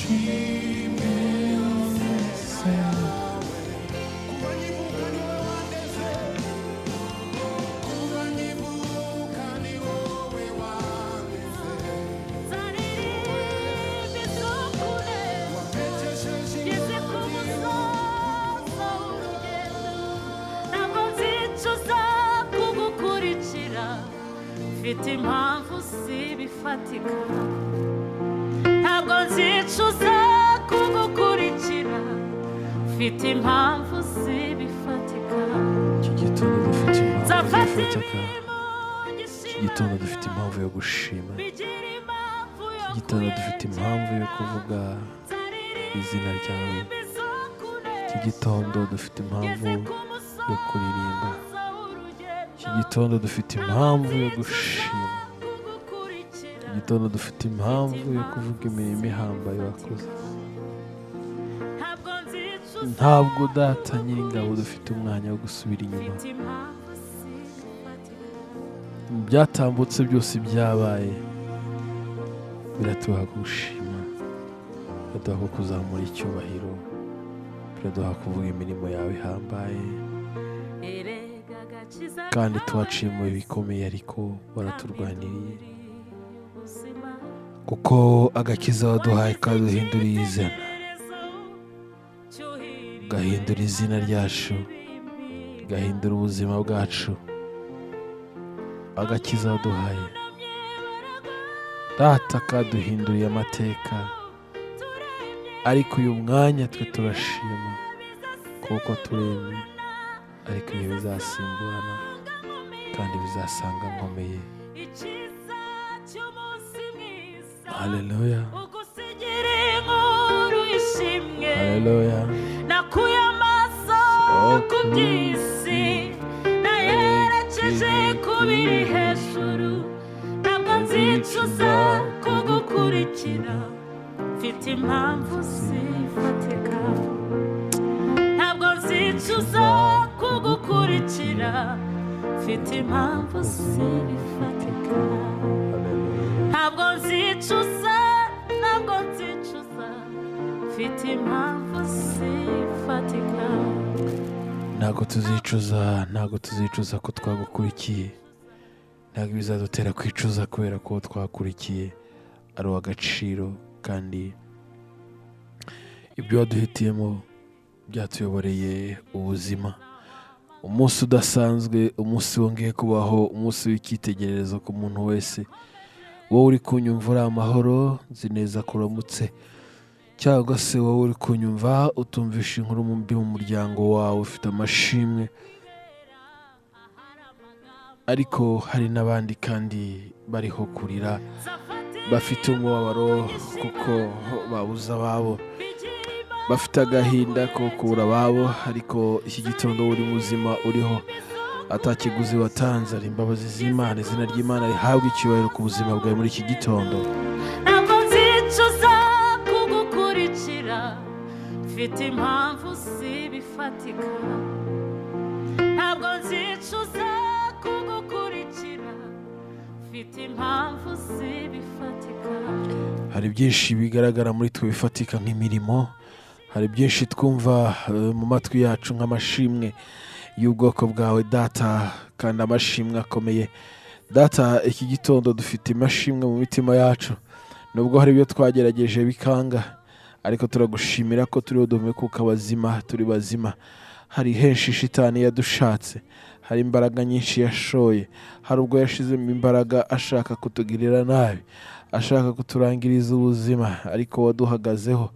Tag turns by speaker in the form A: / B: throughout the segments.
A: Amashimwe yose.
B: Kuva nkivuka ni wowe wandeze, kuva nkivuka ni wowe wandeze.
C: Nzaririmba izokuneza
B: Wampekesheje
C: ngeze ku
B: ingobyi.
C: Musozo w'urugendo, ntabwo nzicuza kugukurikira, mfite impamvu zibifatika. Ntabwo nzicuza kugukurikira, mfite impamvu zibifatika.
A: Iki gitondo dufite impamvu
C: Nzafata
A: zifatika.
C: ibimugisha.
A: Iki gitondo dufite impamvu yo gushima.
C: Bigira impamvu yo
A: Iki gitondo dufite impamvu yo kuvuga izina ryawe. Iki gitondo dufite impamvu yo kuririmba. Iki gitondo dufite impamvu yo gushima. Iki gitondo dufite impamvu yo kuvuga imirimo ihambaye wakoze. Ntabwo, Data Nyiringabo, dufite umwanya wo gusubira inyuma. Byatambutse byose, byabaye, biraduha gushima, biraduha kuzamura icyubahiro, biraduha kuvuga imirimo yawe ihambaye. Kandi tuwaciye mu bihe bikomeye, ariko waraturwaniriye, kuko agakiza waduhaye kaduhinduriye izina, gahindura izina ryacu, gahindura ubuzima bwacu. Agakiza waduhaye, Data, kaduhinduriye amateka. Ariko uyu mwanya twe turashima kuko turemye, ariko ibihe bizasimburana kandi bizasanga nkomeye. Haleluya.
C: Ugusigira inkuru ishimwe.
A: Haleluya.
C: Nakuye amaso ku by'isi, nayerekeje ku biri hejuru. Ntabwo nzicuza kugukurikira, mfite impamvu zifatika. Ntabwo nzicuza kugukurikira, mfite impamvu zifatika. Ntabwo nzicuza, ntabwo nzicuza, mfite impamvu zifatika.
A: Ntabwo tuzicuza, ntabwo tuzicuza ko twagukurikiye. Ntabwo bizadutera kwicuza kubera ko twakurikiye ari uw'agaciro, kandi ibyo waduhitiyemo byatuyoboreye ubuzima. Umunsi udasanzwe, umunsi wongeye kubaho, umunsi w'icyitegererezo ku muntu wese. Wowe uri kunyumva, uri amahoro? Nzi neza ko uramutse. Cyangwa se wowe uri kunyumva utumvisha inkuru mbi mu muryango wawe, ufite amashimwe. Ariko hari n'abandi kandi bariho kurira, bafite umubabaro kuko babuze ababo, bafite agahinda ko kubura ababo. Ariko iki gitondo uri muzima, uriho atakiguzi watanze, ari imbabazi z'Imana. Izina ry'Imana rihabwa icyubahiro ku buzima bwawe muri iki gitondo.
C: Ntabwo nzicuza kugukurikira, mfite impamvu zibifatika. Ntabwo nzicuza kugukurikira, mfite impamvu zibifatika.
A: Hari byinshi bigaragara muri twe bifatika nk'imirimo, hari byinshi twumva mu matwi yacu nk'amashimwe y'ubwoko bwawe, Data, kandi amashimwe akomeye. Data, iki gitondo dufite amashimwe mu mitima yacu, nubwo hari ibyo twagerageje bikanga, ariko turagushimira ko turiho duhumeka abazima, turi bazima. Hari henshi shitani yadushatse, hari imbaraga nyinshi yashoye, hari ubwo yashizemo imbaraga ashaka kutugirira nabi, ashaka kuturangiriza ubuzima, ariko waduhagazeho,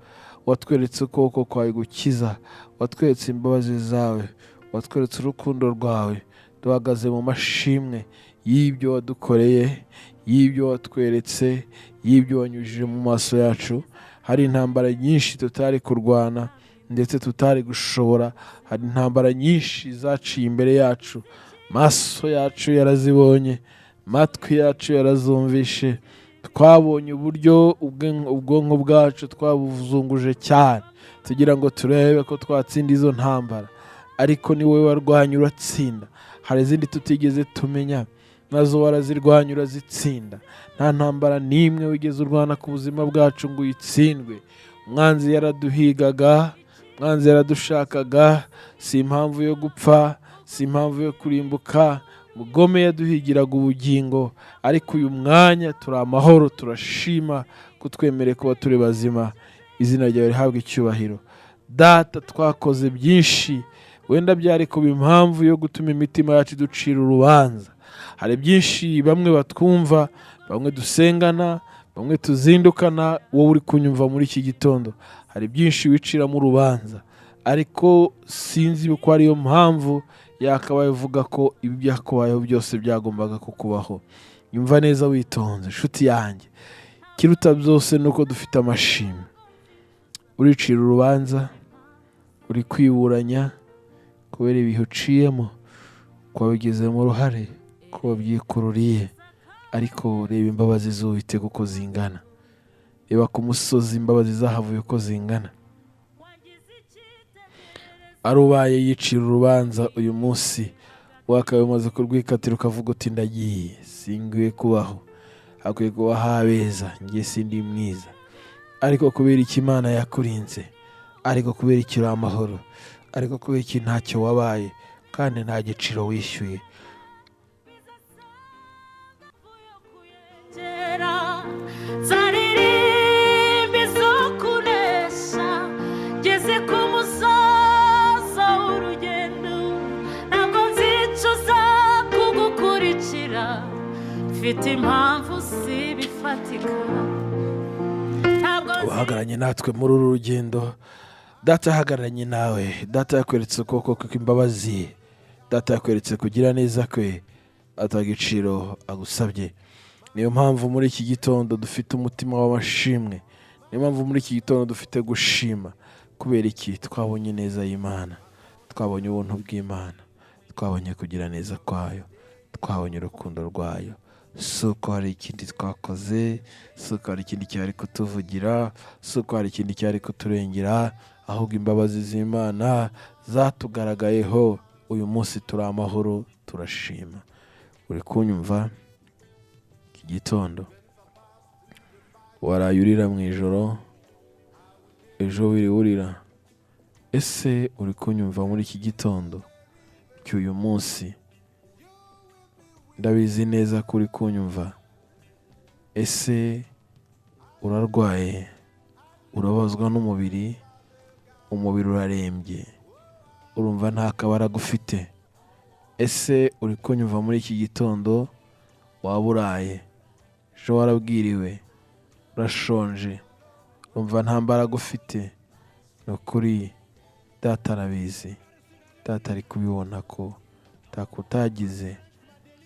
A: watweretse ukuboko kwawe gukiza, watweretse imbabazi zawe, watweretse urukundo rwawe. Duhagaze mu mashimwe y'ibyo wadukoreye, y'ibyo watweretse, y'ibyo wanyujije mu maso yacu. Hari intambara nyinshi tutari kurwana ndetse tutari gushobora, hari intambara nyinshi zaciye imbere yacu, maso yacu yarazibonye, matwi yacu yarazumvishe. Twabonye uburyo ubwonko bwacu twabuzunguje cyane tugira ngo turebe ko twatsinda izo ntambara, ariko ni wowe warwanya uratsinda. Hari izindi tutigeze tumenya, nazo warazirwanya urazitsinda. Nta ntambara n'imwe wigeze urwana ku buzima bwacu ngo uyitsindwe. Mwanzi yaraduhigaga, mwanzi yaradushakaga, si impamvu yo gupfa, si impamvu yo kurimbuka. Mugome yaduhigiraga ubugingo, ariko uyu mwanya turi amahoro, turashima kutwemereye kuba turi bazima. Izina ryawe rihabwe icyubahiro. Data, twakoze byinshi wenda byari kuba impamvu yo gutuma imitima yacu iducira urubanza. Hari byinshi bamwe batwumva, bamwe dusengana, bamwe tuzindukana, wowe uri kunyumva muri iki gitondo, hari byinshi wiciramo urubanza, ariko sinzi ko ariyo mpamvu yakabaye uvuga ko ibi byakubayeho byose byagombaga kukubaho. Yumva neza witonze inshuti yanjye, ikiruta byose ni uko dufite amashimwe. Uricira urubanza, uri kwiburanya kubera ibihe uciyemo, ko wabigizemo uruhare, ko wabyikururiye, ariko reba imbabazi z'Uwiteka uko zingana. Reba ku musozi imbabazi zahavuye uko zingana. Arubaye yicira urubanza uyu munsi, wakabaye umaze kurwikatira ukavuga uti ndagiye, singwiye kubaho, hakwiye kuba habeza, njye sindi mwiza. Ariko kubera iki Imana yakurinze, ariko kubera iki uri amahoro, ariko kubera iki ntacyo wabaye kandi nta giciro wishyuye.
C: Nzaririmba izo ngeze ku musozo w'urugendo, ntabwo nzicuza kugukurikira, mfite impamvu zibifatika.
A: Uhagararanye natwe muri uru rugendo, Data yahagararanye nawe, Data yakweretse ukuboko kwe kw'imbabazi, Data yakweretse kugira neza kwe atagiciro agusabye. Niyo mpamvu muri iki gitondo dufite umutima w'amashimwe, niyo mpamvu muri iki gitondo dufite gushima. Kubera iki? Twabonye neza y'Imana, twabonye ubuntu bw'Imana, twabonye kugira neza kwayo, twabonye urukundo rwayo. Si uko hari ikindi twakoze, si uko hari ikindi cyari kutuvugira, si uko hari ikindi cyari kuturengera, ahubwo imbabazi z'Imana zatugaragayeho. Uyu munsi turi amahoro, turashima. Uri kunyumva iki gitondo? Waraye urira mu ijoro, ejo wiriwe urira. Ese uri kunyumva muri iki gitondo cy'uyu munsi? Ndabizi neza ko uri kunyumva. Ese urarwaye, urabazwa n'umubiri, umubiri urarembye, urumva nta kabaraga ufite. Ese uri kunyumva muri iki gitondo? Waba uraye, ejo warabwiriwe, urashonje, urumva nta mbaraga ufite. Ni ukuri Data arabizi, Data ari kubibona ko utagize,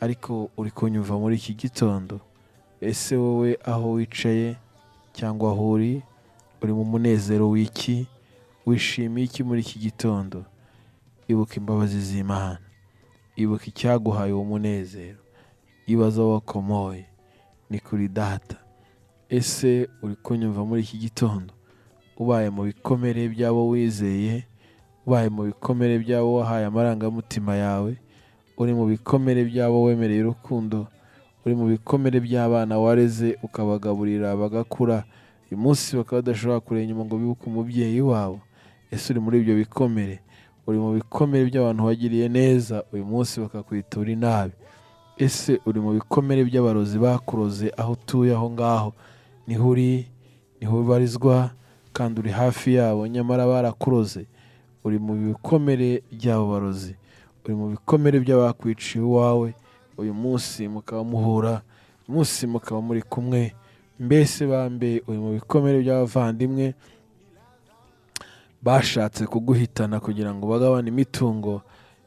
A: ariko uri kunyumva muri iki gitondo. Ese wowe aho wicaye cyangwa aho uri, uri mu munezero w'iki? Wishimiye iki muri iki gitondo? Ibuka imbabazi z'Imana, ibuka icyaguhaye uwo munezero, ibaze aho wakomoye, ni kuri Data. Ese uri kunyumva muri iki gitondo? Ubaye mu bikomere by'abo wizeye, ubaye mu bikomere by'abo wahaye amarangamutima yawe, uri mu bikomere by'abo wemereye urukundo, uri mu bikomere by'abana wareze ukabagaburira bagakura, uyu munsi bakaba badashobora kureba inyuma ngo bibuke umubyeyi wabo. Ese uri muri ibyo bikomere? Uri mu bikomere by'abantu wagiriye neza, uyu munsi bakakwitura inabi. Ese uri mu bikomere by'abarozi bakuroze aho utuye aho ngaho? Niho uri, niho ubarizwa, kandi uri hafi yabo, nyamara barakuroze. Uri mu bikomere by'abo barozi, uri mu bikomere by'abakwiciye iwawe, uyu munsi mukaba muhura, uyu munsi mukaba muri kumwe. Mbese bambe uri mu bikomere by'abavandimwe bashatse kuguhitana kugira ngo bagabane imitungo.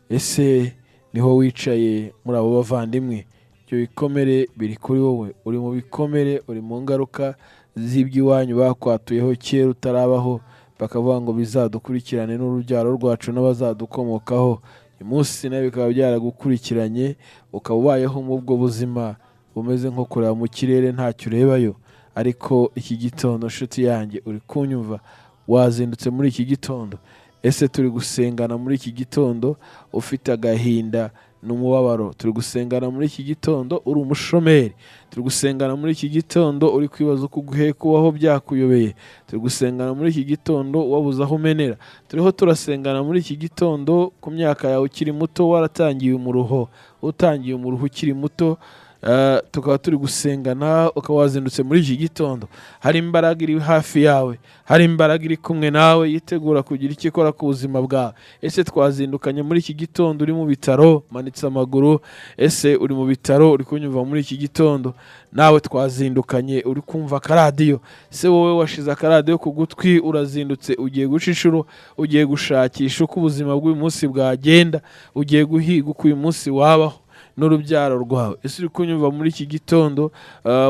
A: Ese niho wicaye muri abo bavandimwe? Ibyo bikomere biri kuri wowe, uri mu bikomere, uri mu ngaruka z'iby'iwanyu bakwatuyeho kera utarabaho, bakavuga ngo bizadukurikirane n'urubyaro rwacu n'abazadukomokaho. Uyu munsi nawe bikaba byaragukurikiranye, ukaba ubayeho mu ubwo buzima bumeze nko kureba mu kirere ntacyo urebayo. Ariko iki gitondo nshuti yanjye uri kunyumva, wazindutse muri iki gitondo. Ese turi gusengana muri iki gitondo ufite agahinda n'umubabaro. Turi gusengana muri iki gitondo uri umushomeri. Turi gusengana muri iki gitondo uri kwibaza uko ugiye kubaho byakuyobeye. Turi gusengana muri iki gitondo wabuze aho umenera. Turiho turasengana muri iki gitondo ku myaka yawe ukiri muto waratangiye umuruho, utangiye umuruho ukiri muto. Tukaba turi gusengana ukaba wazindutse muri iki gitondo. Hari imbaraga iri hafi yawe, hari imbaraga iri kumwe nawe yitegura kugira icyo ikora ku buzima bwawe. Ese twazindukanye muri iki gitondo uri mu bitaro manitse amaguru? Ese uri mu bitaro uri kunyumva muri iki gitondo? Nawe twazindukanye uri kumva akaradiyo? Se wowe washize akaradiyo ku gutwi, urazindutse ugiye guca inshuro, ugiye gushakisha uko ubuzima bw'uyu munsi bwagenda, ugiye guhiga uko uyu munsi wabaho n'urubyaro rwawe. Ese uri kunyumva muri iki gitondo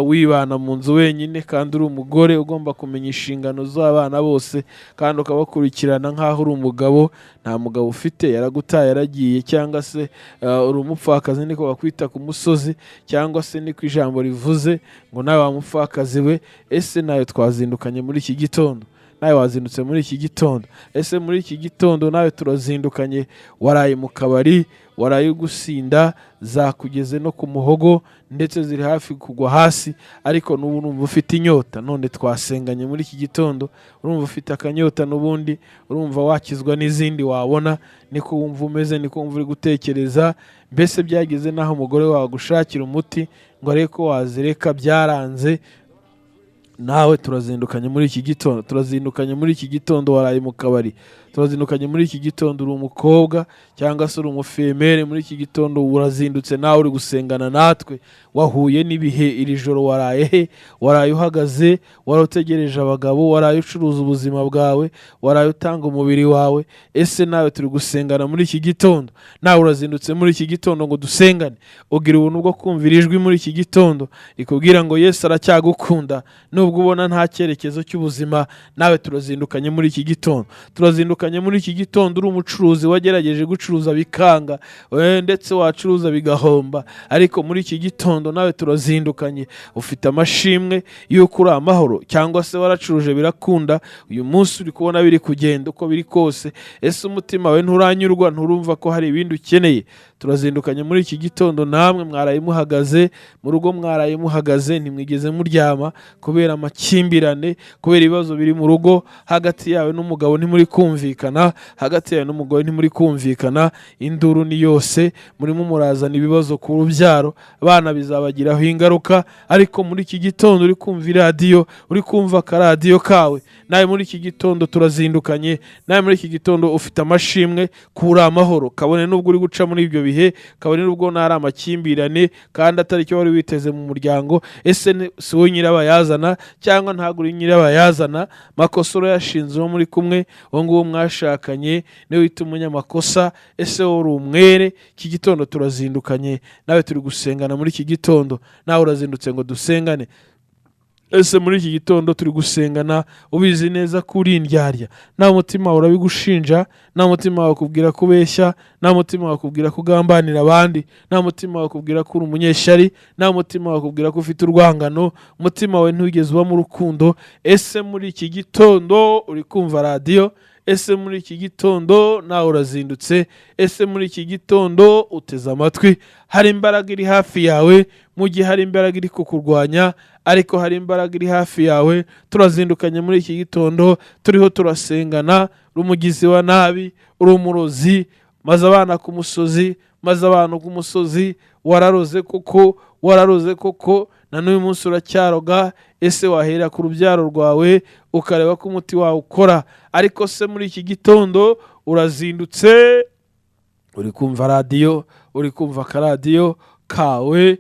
A: wibana mu nzu wenyine kandi uri umugore ugomba kumenya inshingano z'abana bose kandi ukabakurikirana nk'aho uri umugabo? Nta mugabo ufite, yaragutaye yaragiye, cyangwa se uri umupfakazi niko bakwita ku musozi, cyangwa se niko ijambo rivuze ngo nawe wa mupfakazi we. Ese nawe twazindukanye muri iki gitondo? Nawe wazindutse muri iki gitondo? Ese muri iki gitondo nawe turazindukanye? Waraye mu kabari, waraye ugusinda, zakugeze no ku muhogo ndetse ziri hafi kugwa hasi, ariko n'ubu urumva ufite inyota. None twasenganye muri iki gitondo, urumva ufite akanyota n'ubundi, urumva wakizwa n'izindi wabona, niko wumva umeze, niko wumva uri gutekereza. Mbese byageze n'aho umugore wawe agushakira umuti ngo arebe ko wazireka, byaranze. Nawe turazindukanye muri iki gitondo, turazindukanye muri iki gitondo waraye mu kabari, turazindukanye muri iki gitondo uri umukobwa cyangwa se uri umufemere, muri iki gitondo urazindutse nawe uri gusengana natwe, wahuye n'ibihe. Iri joro waraye he? Waraye uhagaze, wari utegereje abagabo, waraye ucuruza ubuzima bwawe, waraye utanga umubiri wawe. Ese nawe turi gusengana muri iki gitondo? Nawe urazindutse muri iki gitondo ngo dusengane? Ugira ubuntu bwo kumvira ijwi muri iki gitondo rikubwira ngo Yesu aracyagukunda nubwo ubona nta cyerekezo cy'ubuzima. Nawe turazindukanye muri iki gitondo. Turazindukanye muri iki gitondo uri umucuruzi wagerageje gucuruza bikanga, ndetse wacuruza bigahomba, ariko muri iki gitondo nawe turazindukanye ufite amashimwe y'uko uri amahoro, cyangwa se waracuruje birakunda, uyu munsi uri kubona biri kugenda uko biri kose. Ese umutima wawe nturanyurwa? Nturumva ko hari ibindi ukeneye? Turazindukanye muri iki gitondo namwe mwaraye muhagaze mu rugo, mwaraye muhagaze, ntimwigeze muryama kubera amakimbirane, kubera ibibazo biri mu rugo, hagati yawe n'umugabo ntimuri kumvikana, hagati yawe n'umugore ntimuri kumvikana, induru ni yose, murimo murazana ibibazo ku rubyaro, abana bizabagiraho ingaruka. Ariko muri iki gitondo uri kumva iradiyo, uri kumva akaradiyo kawe, nawe muri iki gitondo turazindukanye, nawe muri iki gitondo ufite amashimwe kuri amahoro, kabone n'ubwo uri guca muri ibyo bihe, kabone n'ubwo ntari amakimbirane kandi atari cyo wari witeze mu muryango. Ese si wowe nyirabayazana cyangwa ntabwo uri nyirabayazana? Makosa urayashinze uwo muri kumwe, uwo nguwo mwashakanye niwe wita umunyamakosa. Ese wowe uri umwere? Iki gitondo turazindukanye nawe, turi gusengana muri iki gitondo, nawe urazindutse ngo dusengane. Ese muri iki gitondo turi gusengana ubizi neza ko uri indyarya? Nta mutima wawe urabigushinja, nta mutima wawe ukubwira ko ubeshya, nta mutima wawe ukubwira ko ugambanira abandi, nta mutima wawe ukubwira ko uri umunyeshyari, nta mutima wawe ukubwira ko ufite urwangano, umutima wawe ntiwigeze ubamo urukundo. Ese muri iki gitondo uri kumva radiyo? Ese muri iki gitondo nawe urazindutse? Ese muri iki gitondo uteze amatwi? Hari imbaraga iri hafi yawe mu gihe hari imbaraga iri kukurwanya, ariko hari imbaraga iri hafi yawe. Turazindukanye muri iki gitondo, turiho turasengana. Uri umugizi wa nabi, uri umurozi, maze abana ku musozi, maze abantu ku musozi, wararoze koko, wararoze koko, na n'uyu munsi uracyaroga. Ese wahera ku rubyaro rwawe ukareba ko umuti wawe ukora? Ariko se muri iki gitondo urazindutse, uri kumva radiyo, uri kumva akaradiyo kawe,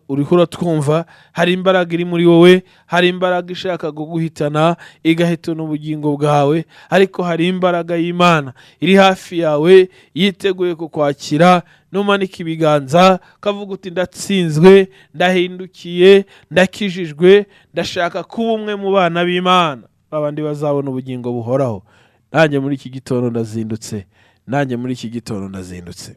A: uri kuratwumva, hari imbaraga iri muri wowe, hari imbaraga ishaka kuguhitana igahitana ubugingo bwawe, ariko hari imbaraga y'Imana iri hafi yawe yiteguye kukwakira. Numanika ibiganza ukavuga uti ndatsinzwe, ndahindukiye, ndakijijwe, ndashaka kuba umwe mu bana b'Imana, babandi bazabona ubugingo buhoraho. Nanjye muri iki gitondo ndazindutse, nanjye muri iki gitondo ndazindutse.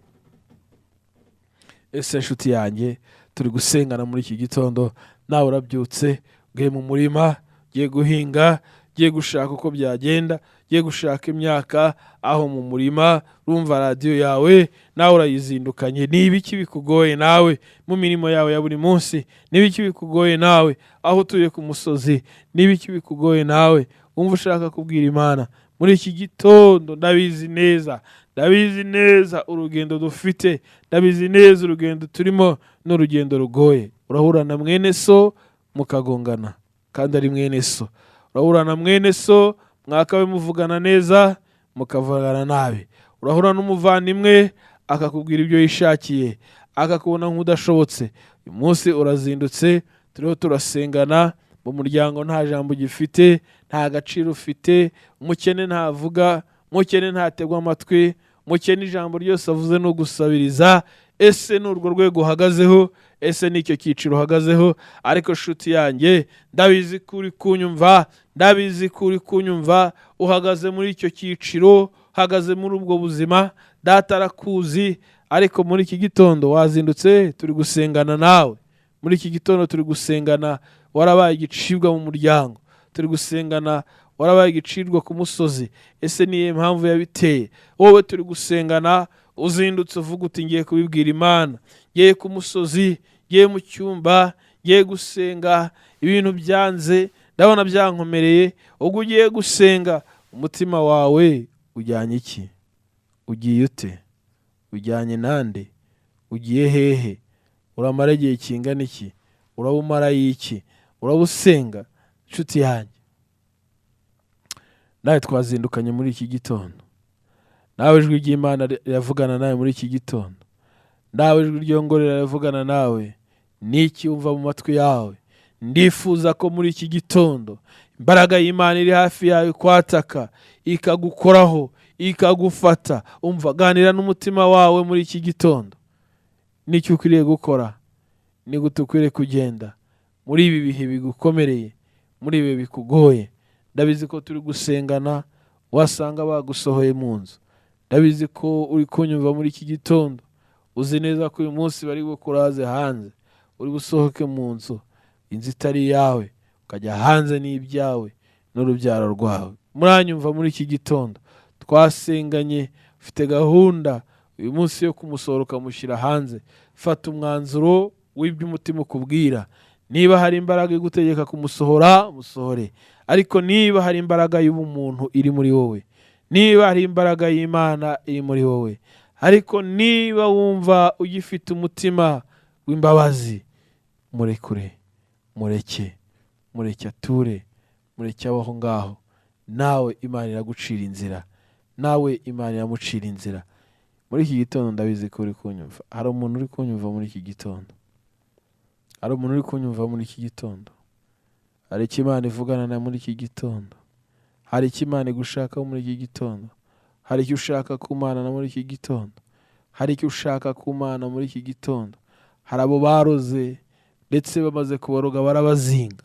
A: Ese nshuti yanjye, turi gusengana muri iki gitondo, nawe urabyutse, ugiye mu murima, ugiye guhinga, Ugiye gushaka uko byagenda, ugiye gushaka imyaka aho mu murima, urumva radiyo yawe nawe urayizindukanye. Ni ibiki bikugoye nawe mu mirimo yawe ya buri munsi? Ni ibiki bikugoye nawe aho utuye ku musozi? Ni ibiki bikugoye nawe wumva ushaka kubwira Imana muri iki gitondo? Ndabizi neza, ndabizi neza urugendo dufite, ndabizi neza urugendo turimo ni urugendo rugoye. Urahura na mwene so mukagongana kandi ari mwene so. Urahura na mwene so mwakabe muvugana neza mukavugana nabi. Urahura n'umuvandimwe akakubwira ibyo yishakiye, akakubona nk'udashobotse. Uyu munsi urazindutse, turiho turasengana. Mu muryango nta jambo ugifite, nta gaciro ufite. Umukene ntavuga, umukene ntategwa amatwi, umukene ijambo ryose avuze ni ugusabiriza. Ese ni urwo rwego uhagazeho? Ese ni icyo cyiciro uhagazeho? Ariko shuti yanjye, ndabizi ko uri kunyumva, ndabizi ko uri kunyumva. Uhagaze muri icyo cyiciro, uhagaze muri ubwo buzima. Data arakuzi. Ariko muri iki gitondo wazindutse, turi gusengana nawe. Muri iki gitondo turi gusengana, warabaye igicibwa mu muryango. Turi gusengana, warabaye igicibwa ku musozi. Ese niyo mpamvu yabiteye? Wowe turi gusengana, uzindutse uvuga uti: "Ngiye kubibwira Imana, ngiye ku musozi, ngiye mu cyumba, ngiye gusenga, ibintu byanze, ndabona byankomereye." Ubwo ugiye gusenga, umutima wawe ujyanye iki? Ugiye ute? Ujyanye nande? Ugiye hehe? Uramara igihe kingana iki? Uraba umarayo iki? Uraba usenga? Inshuti yanjye, nawe twazindukanye muri iki gitondo. Nawe ijwi ry'Imana riravugana nawe muri iki gitondo. Nawe ijwi ryongorera riravugana nawe. N'iki wumva mu matwi yawe? Ndifuza ko muri iki gitondo imbaraga y'Imana iri hafi yawe kwataka, ikagukoraho, ikagufata. Umva, ganira n'umutima wawe muri iki gitondo. N'icyo ukwiriye gukora, ni gute ukwiriye kugenda muri ibi bihe bigukomereye, muri ibi bikugoye? Ndabizi ko turi gusengana, wasanga bagusohoye mu nzu. Ndabizi ko uri kunyumva muri iki gitondo, uzi neza ko uyu munsi bari bukuraze hanze, uri busohoke mu nzu, inzu itari iyawe, ukajya hanze n'ibyawe n'urubyaro rwawe. Muranyumva muri iki gitondo? Twasenganye, ufite gahunda uyu munsi yo kumusohora ukamushyira hanze. Fata umwanzuro w'ibyo umutima ukubwira. Niba hari imbaraga igutegeka kumusohora, musohore. Ariko niba hari imbaraga y'ubumuntu iri muri wowe, niba hari imbaraga y'Imana iri muri wowe, ariko niba wumva ugifite umutima w'imbabazi, murekure, mureke, mureke ature, mureke abaho ngaho. Nawe Imana iragucira inzira, nawe Imana iramucira inzira. Muri iki gitondo ndabizi ko uri kunyumva. Hari umuntu uri kunyumva muri iki gitondo? Hari umuntu uri kunyumva muri iki gitondo? Hari icyo Imana ivugana na muri iki gitondo? Hari icyo Imana igushakaho muri iki gitondo? Hari icyo ushaka ku Mana na muri iki gitondo? Hari icyo ushaka ku Mana muri iki gitondo? Hari abo baroze, ndetse bamaze kubaroga barabazinga.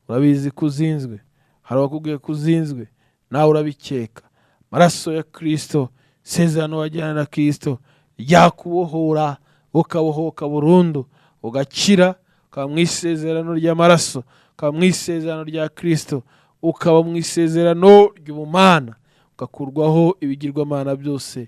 A: Urabizi ko uzinzwe. Hari abakubwiye ko uzinzwe, nawe urabikeka. Amaraso ya Kirisito, isezerano wajyana na Kirisito ryakubohora, ukabohoka burundu, ugakira, ukaba mu isezerano ry'amaraso, ukaba mu isezerano rya Kirisito, ukaba mu isezerano ry'ubumana, ugakurwaho ibigirwamana byose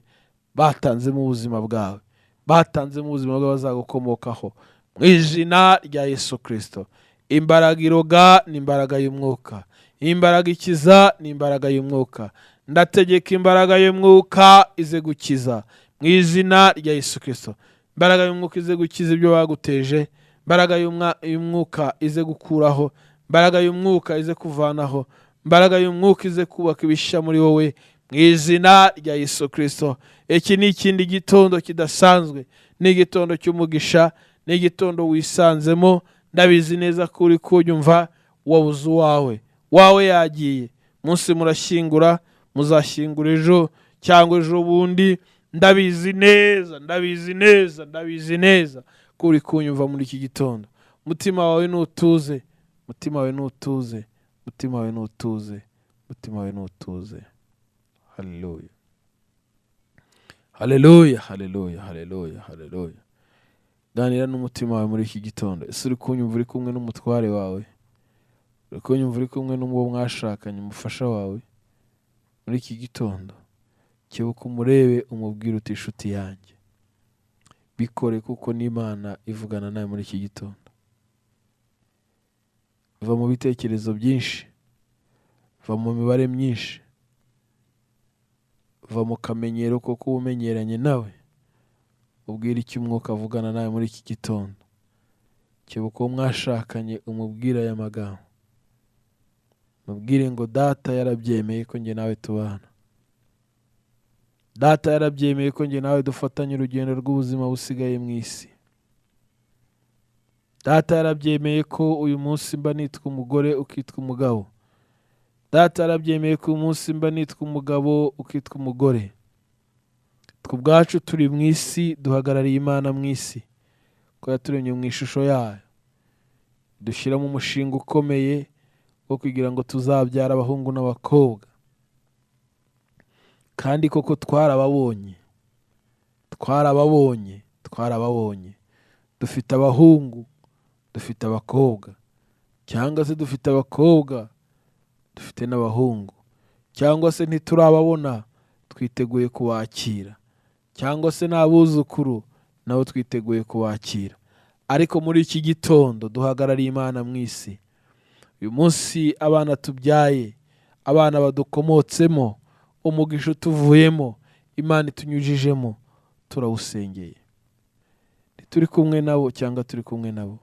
A: batanze mu buzima bwawe, batanze mu buzima bw'abazagukomokaho, mu izina rya Yesu Kirisito. Imbaraga iroga ni imbaraga y'umwuka, imbaraga ikiza ni imbaraga y'umwuka. Ndategeka imbaraga y'umwuka ize gukiza mu izina rya Yesu Kirisito. Imbaraga y'umwuka ize gukiza ibyo baguteje, imbaraga y'umwuka ize gukuraho, imbaraga y'umwuka ize kuvanaho, imbaraga y'umwuka ize kubaka ibishya muri wowe mu izina rya Yesu Kirisito. Iki ni ikindi gitondo kidasanzwe, ni igitondo cy'umugisha, ni igitondo wisanzemo. Ndabizi neza ko uri kunyumva, wabuze uwawe, wawe yagiye. Munsi murashyingura, muzashyingura ejo cyangwa ejo bundi. Ndabizi neza, ndabizi neza, ndabizi neza ko uri kunyumva muri iki gitondo. Umutima wawe nutuze, umutima wawe nutuze, umutima wawe nutuze, umutima wawe nutuze. Haleluya, haleluya, haleluya, haleluya, haleluya. Ganira n'umutima wawe muri iki gitondo. Ese uri kunyumva, uri kumwe n'umutware wawe? Uri kunyumva uri kumwe n'uwo mwashakanye, umufasha wawe, muri iki gitondo kebuka umurebe, umubwire uti inshuti yanjye. Bikore kuko n'Imana ivugana nawe muri iki gitondo. Va mu bitekerezo byinshi, va mu mibare myinshi, va mu kamenyero ko kuba umenyeranye nawe, ubwire icyo umwuka avugana nawe muri iki gitondo. Kebuka uwo mwashakanye, umubwire aya magambo, mubwire ngo data yarabyemeye ko njye nawe tubana, data yarabyemeye ko njye nawe dufatanye urugendo rw'ubuzima busigaye mu isi, data yarabyemeye ko uyu munsi mba nitwa umugore ukitwa umugabo, data yarabyemeye ko uyu munsi mba nitwa umugabo ukitwa umugore. Twe ubwacu turi mu isi, duhagarariye Imana mu isi, ko yaturemye mu ishusho yayo, dushyiramo umushinga ukomeye wo kugira ngo tuzabyara abahungu n'abakobwa. Kandi koko twarababonye, twarababonye, twarababonye. Dufite abahungu, dufite abakobwa, cyangwa se dufite abakobwa, dufite n'abahungu, cyangwa se ntiturababona, twiteguye kubakira, cyangwa se n'abuzukuru nabo twiteguye kubakira. Ariko muri iki gitondo duhagarariye Imana mu isi. Uyu munsi abana tubyaye, abana badukomotsemo, umugisha utuvuyemo, Imana itunyujijemo, turawusengeye. Ntituri kumwe nabo cyangwa turi kumwe nabo,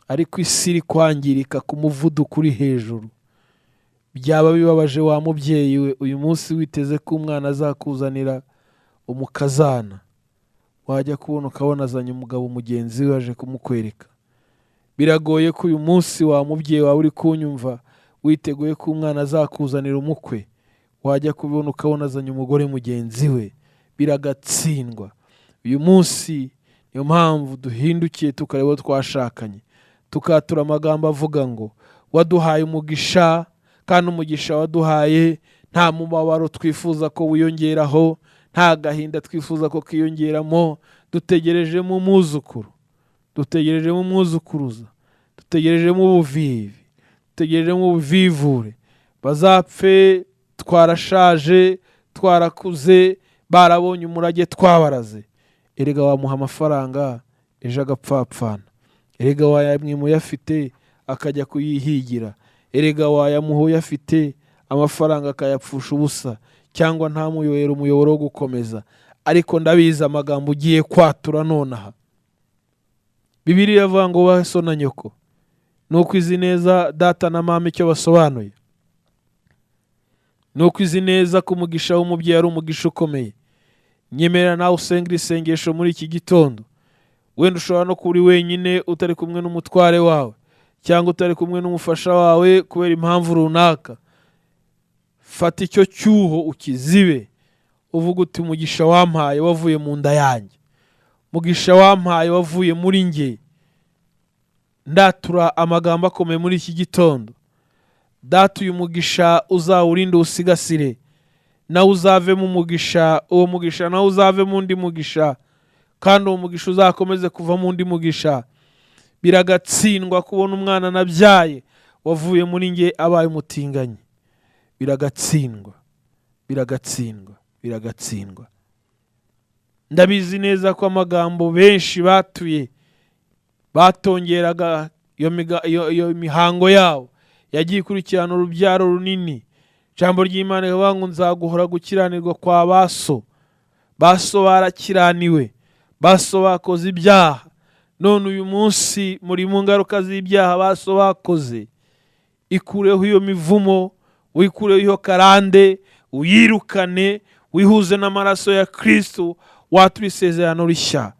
A: ariko isi iri kwangirika ku muvuduko uri hejuru. Byaba bibabaje wa mubyeyi we, uyu munsi witeze ko umwana azakuzanira umukazana, wajya kubona ukabona azanye umugabo mugenzi we aje kumukwereka. Biragoye ko uyu munsi wa mubyeyi wawe uri kunyumva witeguye ko umwana azakuzanira umukwe, wajya kubona ukabona azanye umugore mugenzi we, biragatsindwa. Uyu munsi niyo mpamvu duhindukiye tukareba uwo twashakanye, tukatura amagambo avuga ngo waduhaye umugisha, kandi umugisha waduhaye nta mubabaro twifuza ko wiyongeraho, nta gahinda twifuza ko kiyongeramo. Dutegerejemo umwuzukuru, dutegerejemo umwuzukuruza, dutegerejemo ubuvivi, dutegerejemo ubuvivure. Bazapfe twarashaje, twarakuze, barabonye umurage twabaraze. Erega wamuha amafaranga ejo agapfapfana, erega wayamwima uyafite akajya kuyihigira, erega wayamuha uyafite amafaranga akayapfusha ubusa, cyangwa ntamuyobere umuyoboro wo gukomeza. Ariko ndabizi amagambo ugiye kwatura nonaha. Bibiliya iravuga ngo wubahe so na nyoko. Nuko izi neza data na mama icyo basobanuye, nuko izi neza ko umugisha w'umubyeyi ari umugisha ukomeye. Nyemerera nawe usenge isengesho muri iki gitondo. Wenda ushobora no kuba uri wenyine, utari kumwe n'umutware wawe, cyangwa utari kumwe n'umufasha wawe kubera impamvu runaka. Fata icyo cyuho ukizibe, uvuga uti umugisha wampaye wavuye mu nda yanjye, umugisha wampaye wavuye muri njye. Ndatura amagambo akomeye muri iki gitondo. Data, uyu mugisha uzawurinde uwusigasire, nawe uzavemo umugisha, uwo mugisha nawe uzavemo undi mugisha, kandi uwo mugisha uzakomeze kuvamo undi mugisha. Biragatsindwa kubona umwana nabyaye wavuye muri njye abaye umutinganyi. Biragatsindwa, biragatsindwa, biragatsindwa. Ndabizi neza ko amagambo benshi batuye batongeraga iyo mihango yabo yagiye ikurikirana urubyaro runini. Ijambo ry'Imana rivuga ngo nzaguhora gukiranirwa kwa baso. Baso barakiraniwe, baso bakoze ibyaha, none uyu munsi muri mu ngaruka z'ibyaha baso bakoze. Ikureho iyo mivumo, wikureho iyo karande, uyirukane, wihuze n'amaraso ya Kristo, watura isezerano rishya.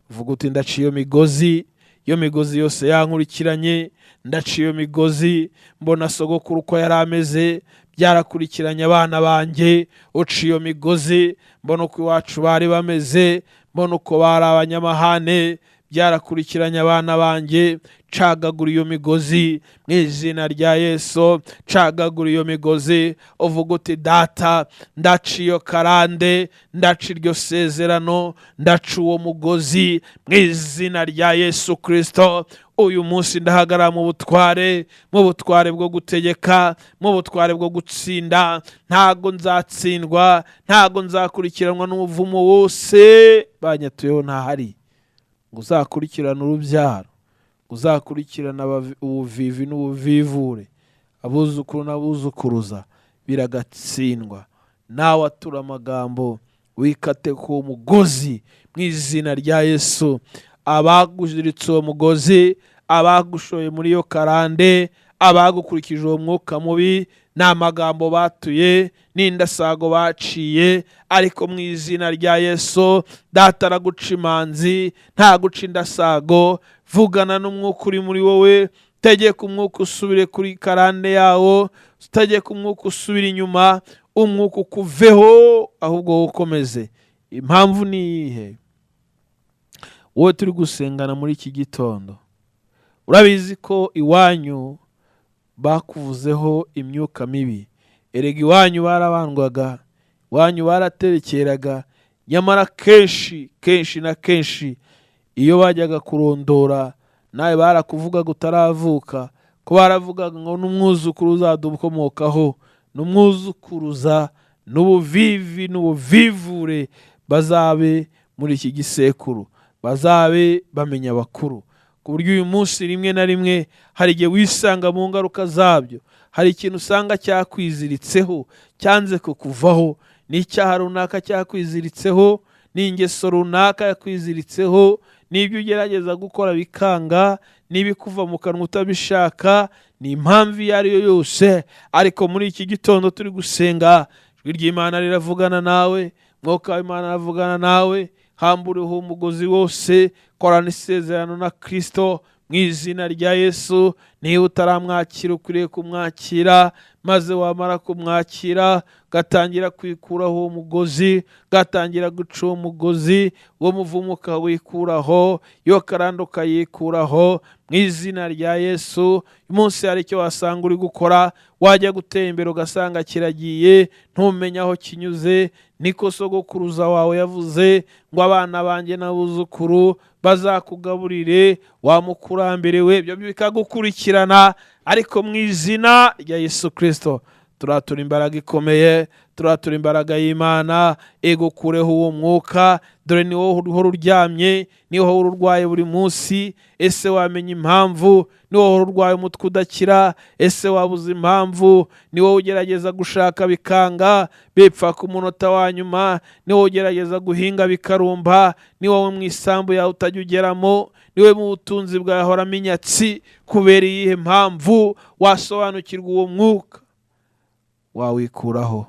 A: Vuga uti ndaciye iyo migozi, iyo migozi yose yankurikiranye, ndaciye iyo migozi, mbona sogokuru uko yari ameze, byarakurikiranye abana banjye. Uciye iyo migozi, mbona uko iwacu bari bameze, mbona uko bari abanyamahane, Byarakurikiranye abana banjye. Cagagura iyo migozi mu izina rya Yesu. Cagagura iyo migozi, uvuga uti: "Data, ndaca iyo karande, ndaca iryo sezerano, ndaca uwo mugozi mu izina rya Yesu Kirisito. Uyu munsi ndahagarara mu butware, mu butware bwo gutegeka, mu butware bwo gutsinda. Ntago nzatsindwa, ntago nzakurikiranwa n'umuvumo wose banyatuyeho. Ntahari ngo uzakurikirane urubyaro, ngo uzakurikirane ubuvivi n'ubuvivure, abuzukuru n'abuzukuruza. Biragatsindwa." Nawe atura amagambo, wikate ku mugozi mu izina rya Yesu. Abaguziritse uwo mugozi, abagushoye muri iyo karande, abagukurikije uwo mwuka mubi, ni amagambo batuye n'indasago baciye, ariko mu izina rya Yesu, Data araguca imanzi, nta guca indasago. Vugana n'umwuka uri muri wowe, tegeka umwuka usubire kuri karande yawo, tegeka umwuka usubire inyuma, umwuka ukuveho, ahubwo wowe ukomeze. Impamvu ni iyihe? Wowe turi gusengana muri iki gitondo, urabizi ko iwanyu bakuvuzeho imyuka mibi. Erega iwanyu barabandwaga, iwanyu baraterekeraga. Nyamara kenshi kenshi na kenshi iyo bajyaga kurondora, nawe barakuvugaga utaravuka, ko baravugaga ngo n'umwuzukuru uzadukomokaho, n'umwuzukuruza, n'ubuvivi n'ubuvivure bazabe muri iki gisekuru, bazabe bamenya abakuru. Ku buryo uyu munsi rimwe na rimwe hari igihe wisanga mu ngaruka zabyo. Hari ikintu usanga cyakwiziritseho, cyanze kukuvaho. Ni icyaha runaka cyakwiziritseho, ni ingeso runaka yakwiziritseho, n'ibyo ugerageza gukora bikanga, n'ibikuva mu kanwa utabishaka, ni impamvu iyo ari yo yose. Ariko muri iki gitondo turi gusenga, ijwi ry'Imana riravugana nawe, Mwuka w'Imana aravugana nawe. Hamburiho umugozi wose, korana isezerano na Kirisito mu izina rya Yesu. Niba utaramwakira, ukwiriye kumwakira, maze wamara kumwakira ugatangira kwikuraho uwo mugozi, ugatangira guca uwo mugozi, uwo muvumo ukawikuraho, iyo karande ukayikuraho mu izina rya Yesu. Uyu munsi hari icyo wasanga uri gukora, wajya gutera imbere ugasanga kiragiye, ntumenye aho kinyuze. Niko sogokuruza wawe yavuze ngo: "Abana banjye n'abuzukuru bazakugaburire wa mukurambere we." Ibyo bikagukurikirana, ariko mu izina rya Yesu Kirisito turatura imbaraga ikomeye, turatura imbaraga y'Imana igukureho uwo mwuka. Dore ni wowe uhora uryamye, ni wowe uhora urwaye buri munsi. Ese wamenya impamvu? Ni wowe uhora urwaye umutwe udakira. Ese wabuze impamvu? Ni wowe ugerageza gushaka bikanga, bipfa ku munota wa nyuma. Ni wowe ugerageza guhinga bikarumba. Ni wowe mu isambu yawe utajya ugeramo. Ni wowe mu butunzi bwawe horamo inyatsi. Kubera iyihe mpamvu? Wasobanukirwa uwo mwuka, wawikuraho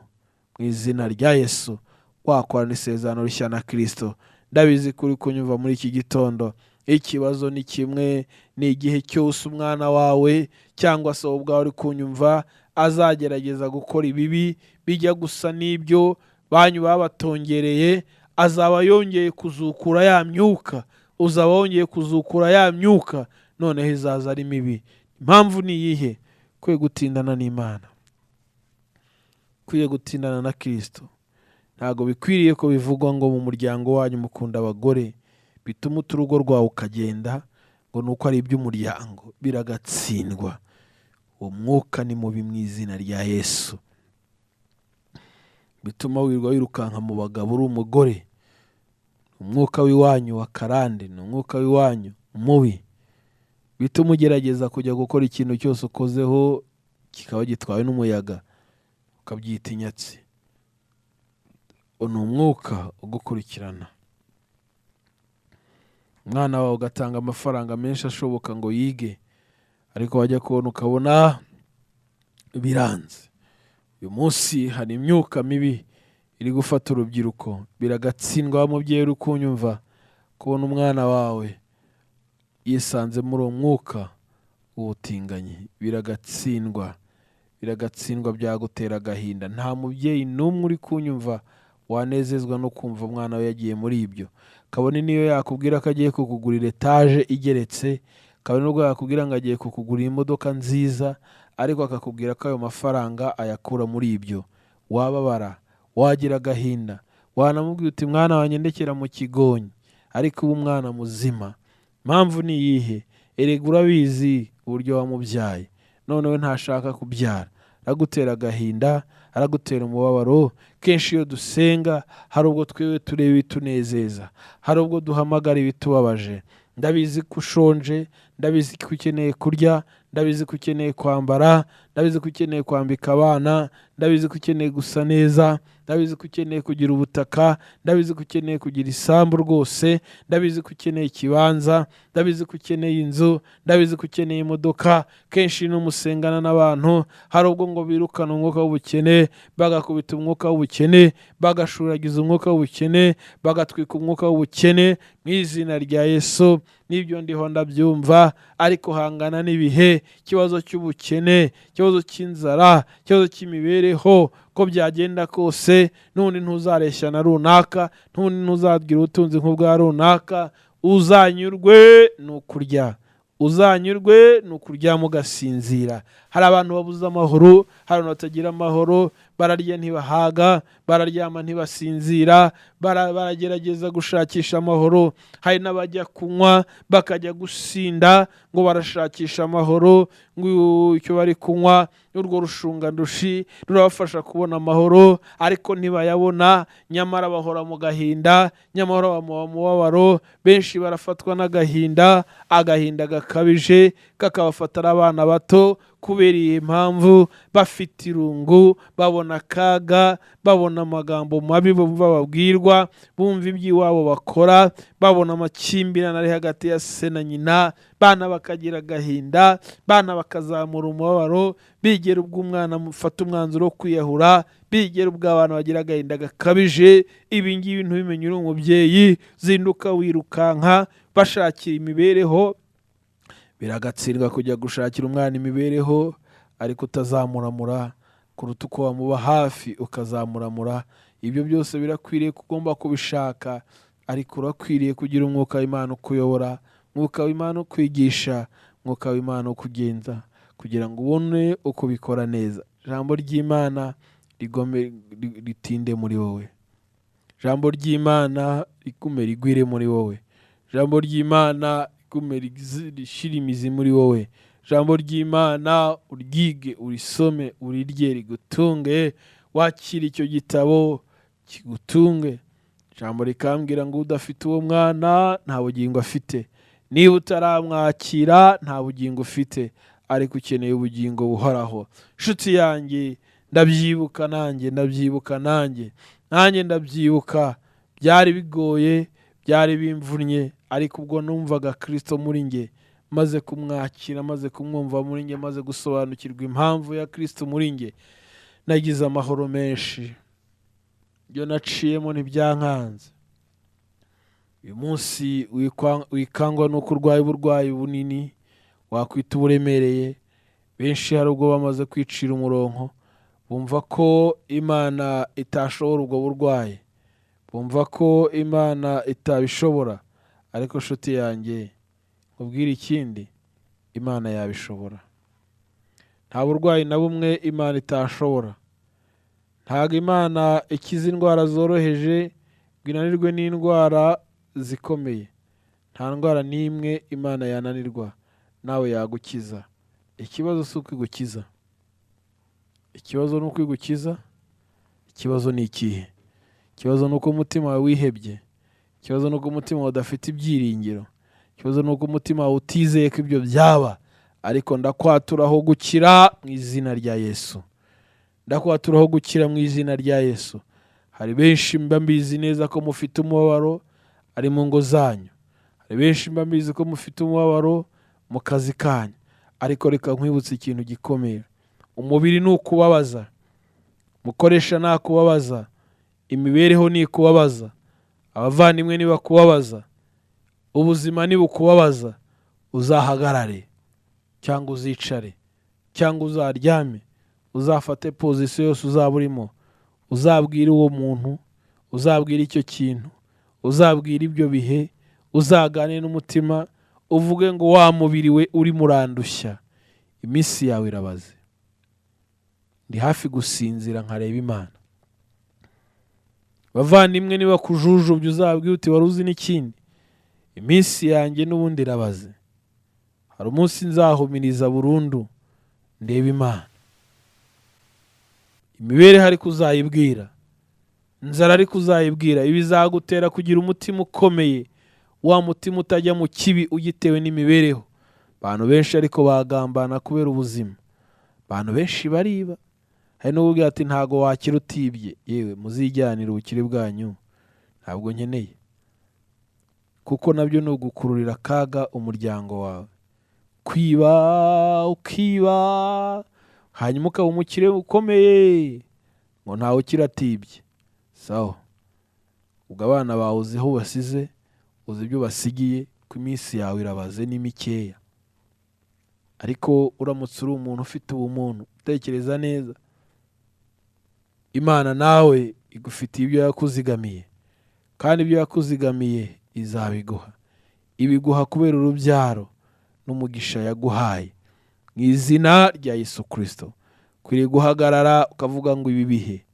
A: mu izina rya Yesu, wakorana isezerano rishya na Kirisito. Ndabizi ko uri kunyumva muri iki gitondo. Ikibazo ni kimwe: ni igihe cyose umwana wawe cyangwa se wowe ubwawe uri kunyumva azagerageza gukora ibibi bijya gusa n'ibyo banyu babatongereye, azaba yongeye kuzukura ya myuka, uzaba wongeye kuzukura ya myuka, noneho izaza ari mibi. Impamvu ni iyihe? Kwiye gutindana n'Imana, kwiye gutindana na Kirisito. Ntabwo bikwiriye ko bivugwa ngo mu muryango wanyu mukunda abagore, bituma uta urugo rwawe ukagenda ngo ni uko ari iby'umuryango. Biragatsindwa, uwo mwuka ni mubi mu izina rya Yesu. Bituma wirirwa wirukanka mu bagabo uri umugore, umwuka w'iwanyu wa karande, ni umwuka w'iwanyu mubi. Bituma ugerageza kujya gukora ikintu cyose ukozeho kikaba gitwawe n'umuyaga, ukabyita inyatsi. Ni umwuka ugukurikirana. Umwana wawe ugatanga amafaranga menshi ashoboka ngo yige, ariko wajya kubona ukabona biranze. Uyu munsi hari imyuka mibi iri gufata urubyiruko. Biragatsindwa, mubyeyi uri kunyumva, kubona umwana wawe yisanze muri uwo mwuka w'ubutinganyi. Biragatsindwa, biragatsindwa, byagutera agahinda. Nta mubyeyi n'umwe uri kunyumva Wanezezwa no kumva umwana we yagiye muri ibyo, kabone niyo yakubwira ko agiye kukugurira etaje igeretse, kabone n'ubwo yakubwira ngo agiye kukugurira imodoka nziza, ariko akakubwira ko ayo mafaranga ayakura muri ibyo, wababara, wagira agahinda, wanamubwira uti mwana wanjye ndekera mu kigonyi, ariko uba umwana muzima. Impamvu ni iyihe? Erega urabizi uburyo wamubyaye, none we ntashaka kubyara, aragutera agahinda, aragutera umubabaro. Kenshi iyo dusenga hari ubwo twewe tureba ibitunezeza, hari ubwo duhamagara ibitubabaje. Ndabizi ko ushonje, ndabizi ko ukeneye kurya, ndabizi ko ukeneye kwambara, ndabizi ko ukeneye kwambika abana, ndabizi ko ukeneye gusa neza, ndabizi ko ukeneye kugira ubutaka, ndabizi ko ukeneye kugira isambu rwose, ndabizi ko ukeneye ikibanza, ndabizi ko ukeneye inzu, ndabizi ko ukeneye imodoka. Kenshi n'umusengana n'abantu hari ubwo ngo birukana umwuka w'ubukene, bagakubita umwuka w'ubukene, bagashuragiza umwuka w'ubukene, bagatwika umwuka w'ubukene mu izina rya Yesu. N'ibyo ndiho ndabyumva, ariko hangana n'ibihe, ikibazo cy'ubukene, ikibazo cy'inzara, ikibazo cy'imibereho, ko byagenda kose n'undi ntuzareshya na runaka, n'undi ntuzagira ubutunzi nk'ubwa runaka. Uzanyurwe ni ukurya, uzanyurwe ni ukuryama ugasinzira. Hari abantu babuze amahoro, hari abantu batagira amahoro, bararya ntibahaga, bararyama ntibasinzira, baragerageza gushakisha amahoro. Hari n'abajya kunywa bakajya gusinda ngo barashakisha amahoro, ngo icyo bari kunywa urwo rushungandushi rurabafasha kubona amahoro, ariko ntibayabona, nyamara bahora mu gahinda, nyamara bahora mu mubabaro. Benshi barafatwa n'agahinda, agahinda gakabije kakabafata ari abana bato. Kubera iyi mpamvu bafite irungu, babona akaga, babona amagambo mabi bababwirwa, bumva iby'iwabo bakora, babona amakimbirane ari hagati ya se na nyina, bana bakagira agahinda, bana bakazamura umubabaro, bigera ubwo umwana afata umwanzuro wo kwiyahura, bigera ubwo abantu bagira agahinda gakabije. Ibi ngibi ntubimenye uri umubyeyi, zinduka wirukanka bashakira imibereho. Biragatsindwa kujya gushakira umwana imibereho, ariko utazamuramura kuruta uko wamuba hafi ukazamuramura. Ibyo byose birakwiriye ko ugomba kubishaka, ariko urakwiriye kugira umwuka w'Imana ukuyobora, umwuka w'Imana ukwigisha, umwuka w'Imana ukugenza, kugira ngo ubone uko ubikora neza. Ijambo ry'Imana rigome ritinde muri wowe, ijambo ry'Imana rigume rigwire muri wowe, ijambo ry'Imana rigume rishire imizi muri wowe, ijambo ry'Imana uryige, urisome, urirye, rigutunge, wakire icyo gitabo kigutunge. Ijambo rikambwira ngo udafite uwo mwana nta bugingo afite, niba utaramwakira nta bugingo ufite, ariko ukeneye ubugingo buhoraho. Nshuti yanjye, ndabyibuka nanjye, ndabyibuka nanjye, nanjye ndabyibuka, byari bigoye, byari bimvunnye, ariko ubwo numvaga Kristo muri nge, maze kumwakira, maze kumwumva muri nge, maze gusobanukirwa impamvu ya Kristo muri nge, nagize amahoro menshi. Ibyo naciyemo ntibyankanze. Uyu munsi wikangwa nuko urwaye uburwayi bunini wakwita uburemereye. Benshi hari ubwo bamaze kwicira umurongo, bumva ko Imana itashobora ubwo burwayi, bumva ko Imana itabishobora. Ariko nshuti yanjye, nkubwire ikindi, Imana yabishobora. Nta burwayi na bumwe Imana itashobora. Ntabwo Imana ikiza indwara zoroheje ngo inanirwe n'indwara zikomeye. Nta ndwara n'imwe Imana yananirwa, nawe yagukiza. Ikibazo si ukwigukiza, ikibazo ni ukwigukiza. Ikibazo ni ikihe? Ikibazo ni uko umutima wawe wihebye, ikibazo ni uko umutima wawe udafite ibyiringiro, ikibazo ni uko umutima wawe utizeye ko ibyo byaba. Ariko ndakwaturaho gukira mu izina rya Yesu, ndakwaturaho gukira mu izina rya Yesu. Hari benshi mba mbizi neza ko mufite umubabaro ari mu ngo zanyu, hari benshi mba mbizi ko mufite umubabaro mu kazi kanyu, ariko reka nkwibutse ikintu gikomeye. Umubiri ni ukubabaza, mukoresha nakubabaza, imibereho ni ikubabaza, abavandimwe nibakubabaza, ubuzima nibukubabaza, uzahagarare cyangwa uzicare cyangwa uzaryame, uzafate pozisiyo yose uzaba urimo, uzabwire uwo muntu, Uzabwira icyo kintu, uzabwira ibyo bihe, uzaganire n'umutima uvuge ngo wa mubiri we uri murandushya, iminsi yawe irabaze, ndi hafi gusinzira nkareba Imana. Bavandimwe, niba kujujubya uzabwira uti wari uzi n'ikindi, iminsi yanjye n'ubundi irabaze, hari umunsi nzahumiriza burundu ndeba Imana. Imibereho ariko uzayibwira, inzara ariko uzayibwira, ibizagutera kugira umutima ukomeye, wa mutima utajya mu kibi ugitewe n'imibereho. Abantu benshi ariko bagambana kubera ubuzima, abantu benshi bariba. Hari n'ubwo ati ntago wakira utibye, yewe muzijyanire ubukire bwanyu, ntabwo nkeneye, kuko nabyo ni ugukururira akaga umuryango wawe. Kwiba ukiba hanyuma ukaba umukire ukomeye ngo ntawe ukira atibye. Sawa, ubwo abana bawe uzi aho basize, uzi ibyo basigiye, ko iminsi yawe irabaze ni mikeya. Ariko uramutse uri umuntu ufite ubumuntu, utekereza neza, Imana nawe igufitiye ibyo yakuzigamiye, kandi ibyo yakuzigamiye izabiguha. Ibiguha kubera urubyaro n'umugisha yaguhaye. Mu izina rya Yesu Kristo, kwiriye guhagarara ukavuga ngo ibi bihe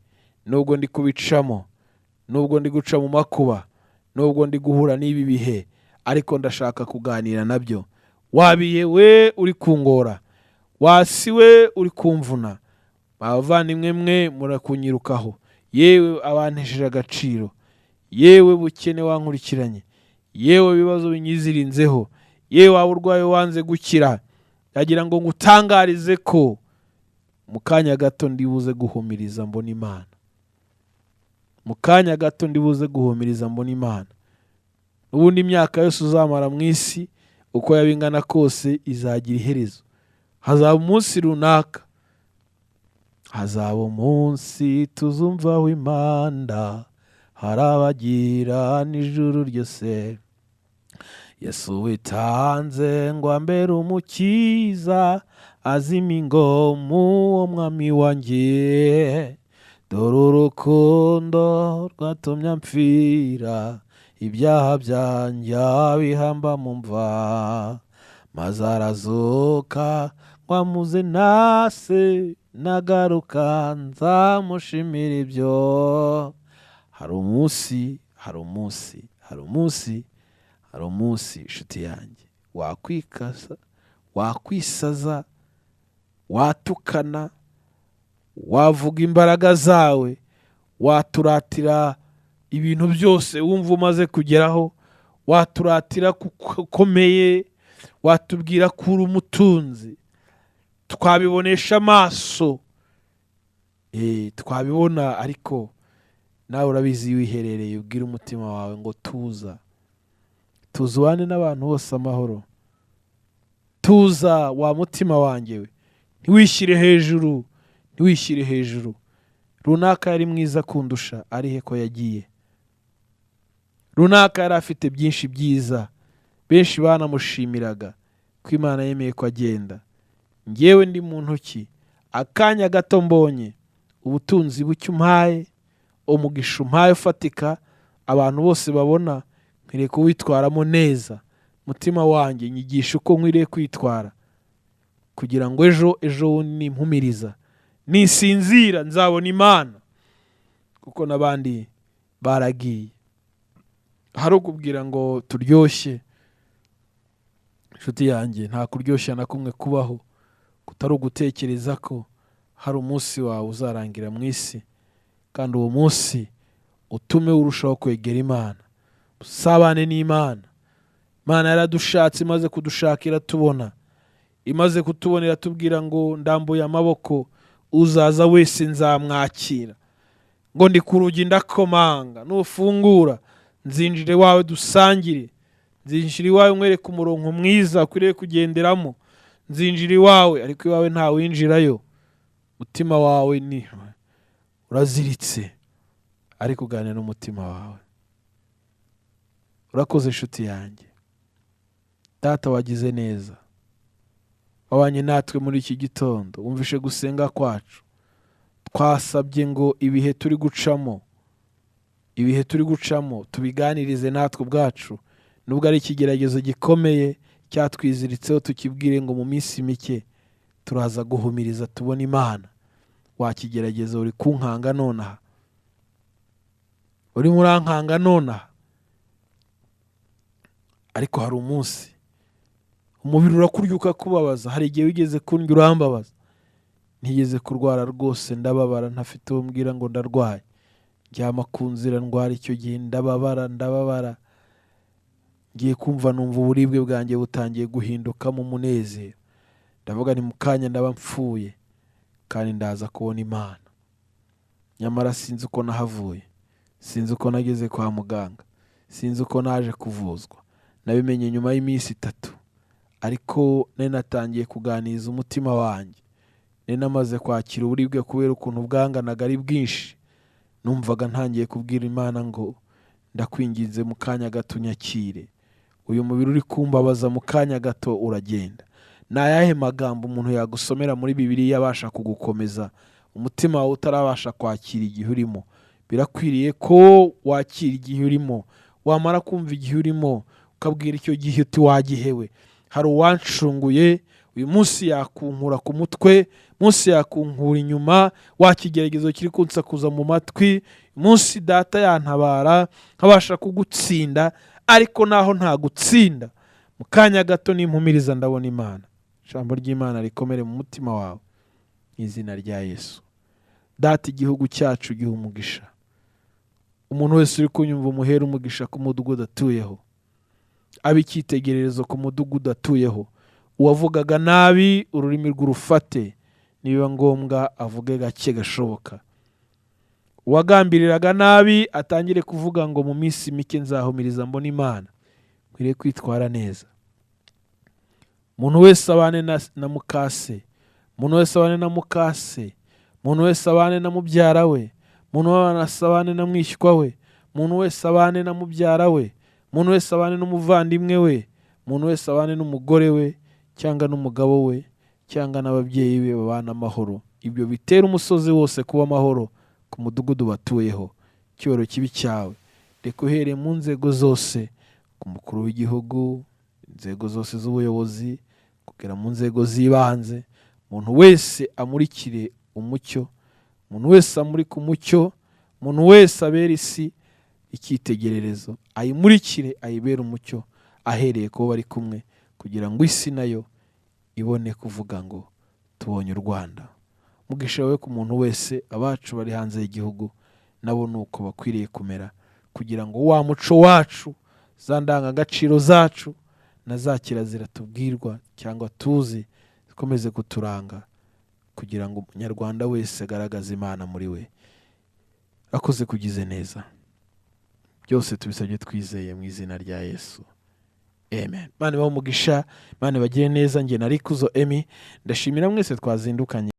A: nubwo ndi kubicamo, nubwo ndi guca mu makuba, nubwo ndi guhura n'ibi bihe, ariko ndashaka kuganira nabyo. Wabiye we uri kungora, wasi we uri kumvuna, bavandimwe mwe murakunyirukaho, yewe abantesheje agaciro, yewe bukene wankurikiranye, yewe ibibazo binyizirinzeho, yewe waba urwaye wanze gukira, ndagira ngo ngutangarize ko mu kanya gato ndibuze guhumiriza mbona Imana. Mu kanya gato ndibuze guhumiriza mbona Imana. Ubundi imyaka yose uzamara mu isi uko yabingana kose izagira iherezo. Hazaba umunsi runaka, hazaba umunsi tuzumva w'imanda, harabagira n'ijuru ryose. Yesu witanze ngo ambere umukiza, azima ingoma uwo mwami wanjye. Dore urukundo rwatumye amfira, ibyaha byanjye abihamba mu mva, maze arazuka ngo amuze nase, nagaruka nzamushimira ibyo. Hari umunsi, hari umunsi, hari umunsi, hari umunsi inshuti yanjye wakwikasa, wakwisaza, watukana, wavuga imbaraga zawe, waturatira ibintu byose wumva umaze kugeraho, waturatira kukomeye, watubwira ko uri umutunzi, twabibonesha amaso, twabibona, ariko nawe urabizi wiherereye, ubwira umutima wawe ngo tuza, tuza ubane n'abantu bose amahoro, tuza wa mutima wanjye we, ntiwishyire hejuru, ntiwishyire hejuru. Runaka yari mwiza kundusha, ari he ko yagiye? Runaka yari afite byinshi byiza, benshi banamushimiraga ko Imana yemeye ko agenda. Njyewe ndi mu ntoki, akanya gato mbonye ubutunzi bucyo umpaye, umugisha umpaye ufatika, abantu bose babona, nkwiriye kuwitwaramo neza. Mutima wanjye nyigisha uko nkwiriye kwitwara, kugira ngo ejo ejo bundi nimpumiriza, nisinzira nzabona Imana, kuko n'abandi baragiye. Hari ukubwira ngo turyoshye, inshuti yanjye, nta kuryoshya na kumwe kubaho kutari ugutekereza ko hari umunsi wawe uzarangira mu isi, kandi uwo munsi utume urushaho kwegera Imana, usabane n'Imana. Imana yaradushatse, imaze kudushaka iratubona, imaze kutubona iratubwira ngo ndambuye amaboko, uzaza wese nzamwakira, ngo ndi ku rugi ndakomanga, nufungura nzinjire iwawe dusangire, nzinjira iwawe nkwereke umurongo mwiza ukwiriye kugenderamo, nzinjira iwawe, ariko iwawe ntawinjirayo, umutima wawe ni uraziritse, ariko uganira n'umutima wawe. Urakoze inshuti yanjye, Data wagize neza, wabanye natwe muri iki gitondo, wumvishe gusenga kwacu. Twasabye ngo ibihe turi gucamo Ibihe turi gucamo tubiganirize natwe ubwacu, nubwo ari ikigeragezo gikomeye cyatwiziritseho, tukibwire ngo mu minsi mike turaza guhumiriza tubone Imana. Wakigerageza uri kunkanga nonaha, urimo urankanga nonaha, ariko hari umunsi umubiri urakurya ukakubabaza. Hari igihe wigeze kundya urambabaza, ntigeze kurwara rwose, ndababara ntafite uwo mbwira ngo ndarwaye, ndyama ku nzira ndwara icyo gihe, ndababara ndababara, ngiye kumva numva uburibwe bwanjye butangiye guhindukamo umunezero, ndavuga ni mu kanya ndaba mpfuye kandi ndaza kubona Imana. Nyamara sinzi uko nahavuye, sinzi uko nageze kwa muganga, sinzi uko naje kuvuzwa, nabimenye nyuma y'iminsi 3. Ariko nari natangiye kuganiriza umutima wanjye, nari namaze kwakira uburibwe kubera ukuntu bwanganaga ari bwinshi. Numvaga ntangiye kubwira Imana ngo ndakwinginze mu kanya gato unyakire, uyu mubiri uri kumbabaza mu kanya gato uragenda. Ni ayahe magambo umuntu yagusomera muri Bibiliya abasha kugukomeza umutima wawe utarabasha kwakira igihe urimo? Birakwiriye ko wakira igihe urimo, wamara kumva igihe urimo ukabwira icyo gihe uti wagihewe, hari uwancunguye uyu munsi yakunkura ku mutwe, munsi yakunkura inyuma, wakigeragezo kiri kunsakuza mu matwi, munsi data yantabara nkabasha kugutsinda, ariko naho ntagutsinda mu kanya gato nimpumiriza ndabona Imana. Ijambo ry'Imana rikomere mu mutima wawe mu izina rya Yesu. Data, igihugu cyacu giha umugisha, umuntu wese uri kunyumva umuhera umugisha ku mudugudu atuyeho, abe icyitegererezo ku mudugudu atuyeho. Uwavugaga nabi ururimi rw'urufate, nibiba ngombwa avuge gake gashoboka. Uwagambiriraga nabi atangire kuvuga ngo mu minsi mike nzahumiriza mbona Imana. Nkwiriye kwitwara neza. Umuntu wese abane na mukase, umuntu wese abane na mukase, umuntu wese abane na mubyara we, umuntu wese abane na mwishywa we, umuntu wese abane na mubyara we, umuntu wese abane n'umuvandimwe we, umuntu wese abane n'umugore we cyangwa n'umugabo we cyangwa n'ababyeyi be, babana amahoro. Ibyo bitera umusozi wose kuba amahoro ku mudugudu batuyeho. Icyubahiro kibi cyawe, reka uhereye mu nzego zose, ku mukuru w'igihugu, inzego zose z'ubuyobozi, kugera mu nzego z'ibanze, umuntu wese amurikire umucyo, umuntu wese amurike umucyo, umuntu wese abere isi icyitegererezo, ayimurikire ayibere umucyo, ahereye kubo bari kumwe, kugira ngo isi nayo ibone kuvuga ngo tubonye u Rwanda. Mugisha wawe ku muntu wese, abacu bari hanze y'igihugu nabo nuko bakwiriye kumera, kugira ngo wa muco wacu, za ndangagaciro zacu na za kirazira tubwirwa cyangwa tuzi zikomeze kuturanga, kugira ngo umunyarwanda wese agaragaze Imana muri we. Akoze kugize neza byose tubisabye twizeye mu izina rya Yesu, amen. Imana ibahe umugisha, Imana ibagire neza. Njye nari Kuzo Emmy, ndashimira mwese twazindukanye.